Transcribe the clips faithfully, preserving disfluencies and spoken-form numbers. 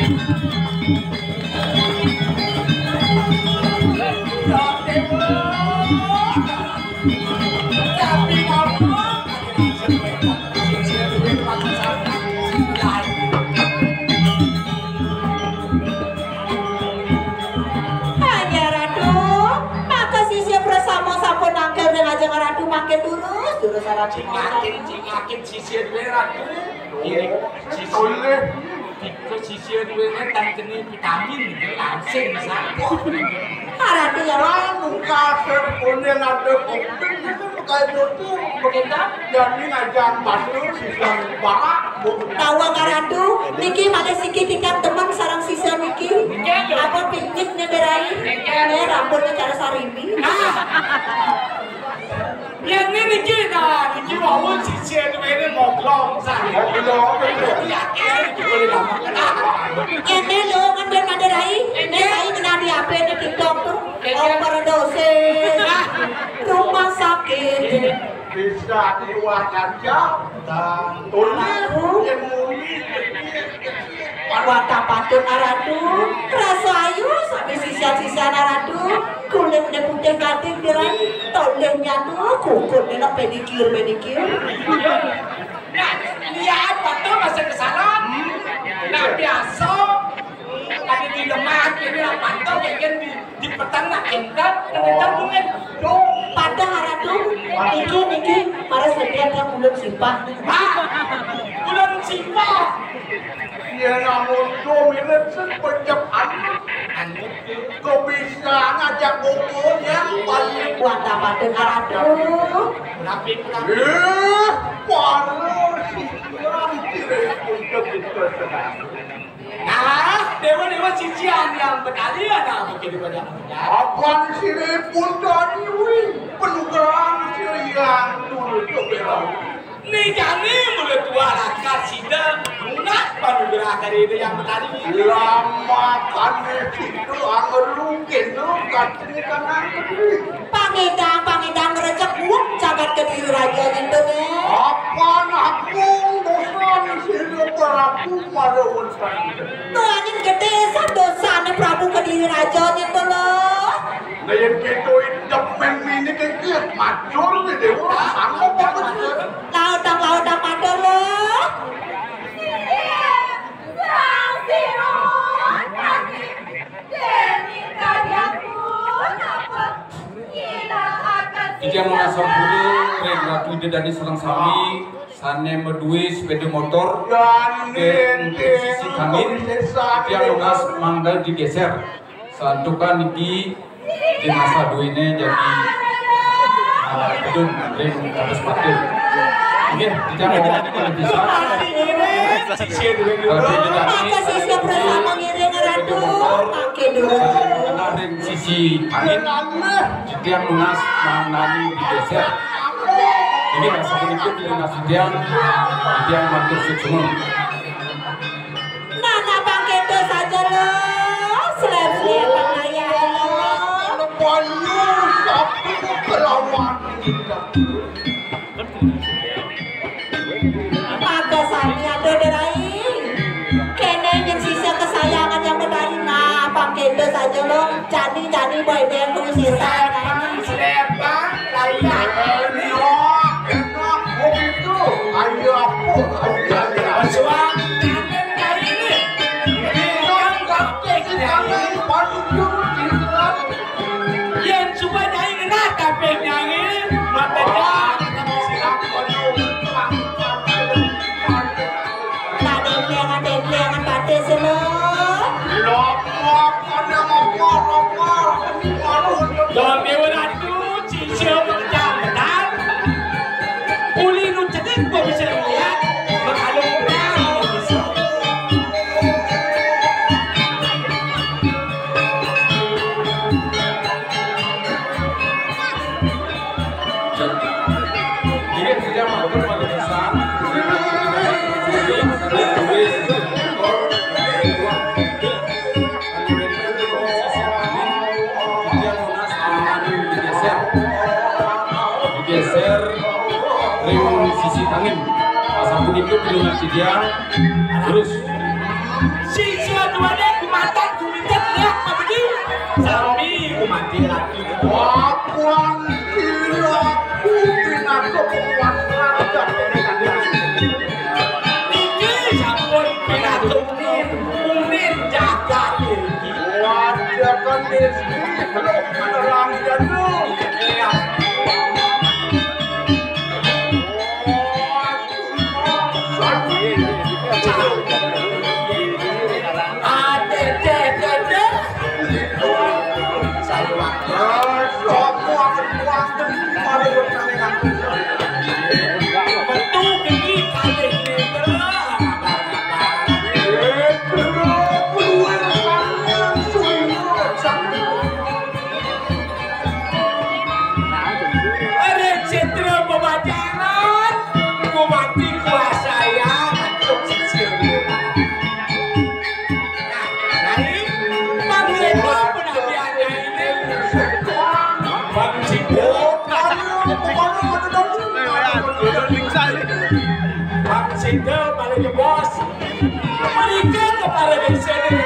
Hanya Ratu, maka sisia bersama sampun nangkil ring ajeng Ratu makin durus, durus Ratu. Makin, makin sisia duwe Ratu. Iya, sisia. Oleh. Tika sisia duwene tan keni vitamin, langsing sampun. Ratu ya. Anu kasar, oleh ngadep kuping gitu, kayak gitu. Begitu? Jani ngajang batur, sisia barak, bu. Tawa Ratu, niki malih siki titiang temen sareng sisia niki. Nggih, lho. Apa pingit nih berai? Nggih. Nih rambutnya cara sarimi. Ah. Yen niki, nah, niki wau sisia duwene moglong, saya. Moglong, betul. Yakin, boleh lama kenal. Ngene lho, kan ben Madai Rai. Nggih. Nek Rai ngenani apa ning TikTok tuh? Nggih. Overdosis. Nah. Rumah sakit. Bisa liwat aja. Nah, tulis yang muni. Wadah patut Ratu, rasa ayu sami sisian-sisian Ratu, kulitne putih gading diran, toleh nyatu, kukurne nak pedikir, pedikir. Nah, lihat patut masih kesalahan. Nah, biasa, ada di lemah, ini lah patut, kayak gini. Di petang nak entar, nak entar mungkin. Duh, padahal Ratu, iki niki paras lebihan yang ulun simpah. Ah, ulun simpah. Iya, namun tuh mirip sih pencep anu. Anu. Kok bisa ngajak kumpulnya paling. Buat apa tuh Ratu? Rapi, rapi. Eh, panas sih. Yang tidak ikut itu. Nah, dewa-dewa sisian yang berkalian, nah, begitu banyak. Apaan siripun tadi, wih? Penukaran sirian dulu tuh, Bella. Nih, jani mulai tua lakar sida, lunak panugerah dari itu yang berkali. Lama kan itu angger lu, kena, katanya kan angger, wih. Pangidang, pangidang, ngrejek wong jagat Kediri Raja nyentuh, eh. Apa nakung dosa sira Prabu pada wonten? Tuaning gedhe sandosane Prabu Kediri Raja nyentuh, lho. Nah, yen kita hidup main mini kengkir, macul nih, Dewa. Sanggup apa sih? Lautang, lautang, matur, lho. Sang Sinuhun, Deni Kadyaku, napa Titiang nunas sampun ring Ratu Ida Dani sareng sami sane maduwe sepeda motor, dan sisi kangin, titiang nunas mangda digeser. Santukan niki jenazah duwene jagi, ah, pedun ring kados patih. Nggih, titiang nunas malih pisan. Ratu Ida Dani, maka sisi bersama ngiring Ratu, sepeda motor, pakai dulu. Ring sisi angin, titiang nunas manani digeser. Ini rasa politik di nunas titiang, titiang matur suksma. Nah, nah, bang, gitu saja lo. Seleb-seleb, bang, ayah lo. Banyu sapu kelawan kita. Maka sami aduh derai. Kene nyen sisa kesayangan yang bedari. Nah, pang kendo saja lo. Jani, jani boy band kuwi sisa. Slepang, slepang, layang. Enak, enak, begitu. Ayo, apa? Ayo, ayo. Pesuang, kangen kali ini. Ini kan praktek, kangen, baru dulu, gitu kan. Yen suba nyai ngenah kabeh nyai, mata dah. Tak dendeng, dendeng, batis lo. Lopok, ada ngopok, ngopok. Don Dewa Ratu, cincin pecah-pecah. Uli nu cedek, gua bisa ngeliat. Makalung, bisa. Digeser ring sisi angin. Pas aku itu pinungan si dia terus. Sisi Wadé gumanten gumincet liak pabedi. Sami gumanti lagi. Wah, kuang kira aku pinaka penguasa dan niki sampun pinaka unin, unin jagat niki. Wah, jagat niki, lho, menerang jadu. Iya. Ring sétra bebajaran, gumanti kuasa ya, antuk sisir. Nah, nari, Bang Sito penabian nyai ini. Bang Sito. Bang Sito paling bos. Mereka kepala desa ini.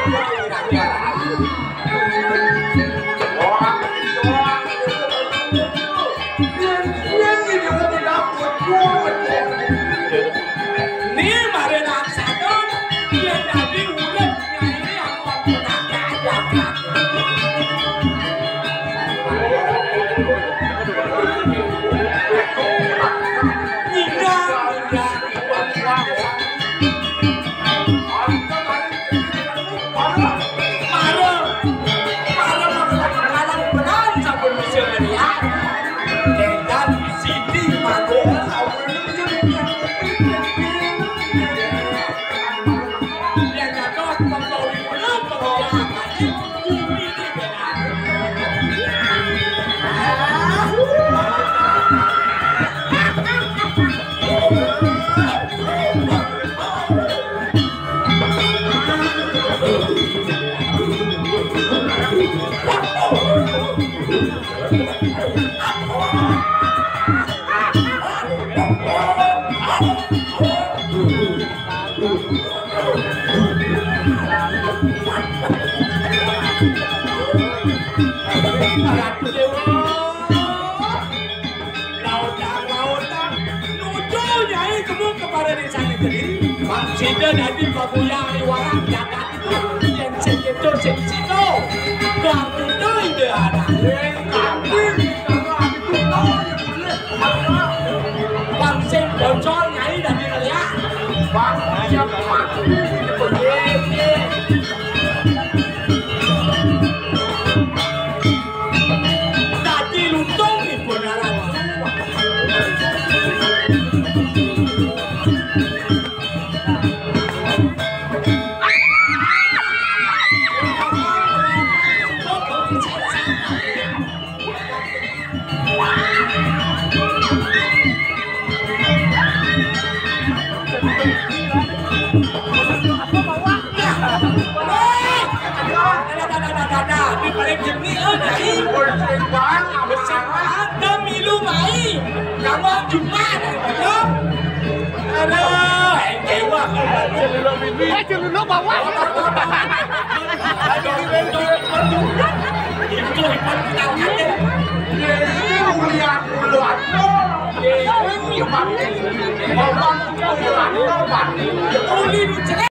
Ni mara laksana, yén dadi urip nyai ampun punaka jagat. Indah, indah, indah. Mara, mara mangkalan benan sampun bisa ngeliat. Kénten Siti Mago. Yén dados penggawi kula, penggawi bumi ini benar. Lautang, lautang, nuju nyai kemu kepada desa negeri. Bang Sida dadi paguyang di warang jagat itu, yén sing kéto sing sida. Bang Sida ida anak. Bang sing bocor nyai dadi ngeliat. Bang siap mati. Dadi lutung ibu darat. Di paling jernih, oh, dari. Bersih banget, milu mai. Kamu Jumat, ya? Aduh, eh, dewa. Eh, celuluk bawah. Aduh, itu, itu, itu, itu. Ini mulia, mulia. Ini Jumat. Ngomong mulia, mulia.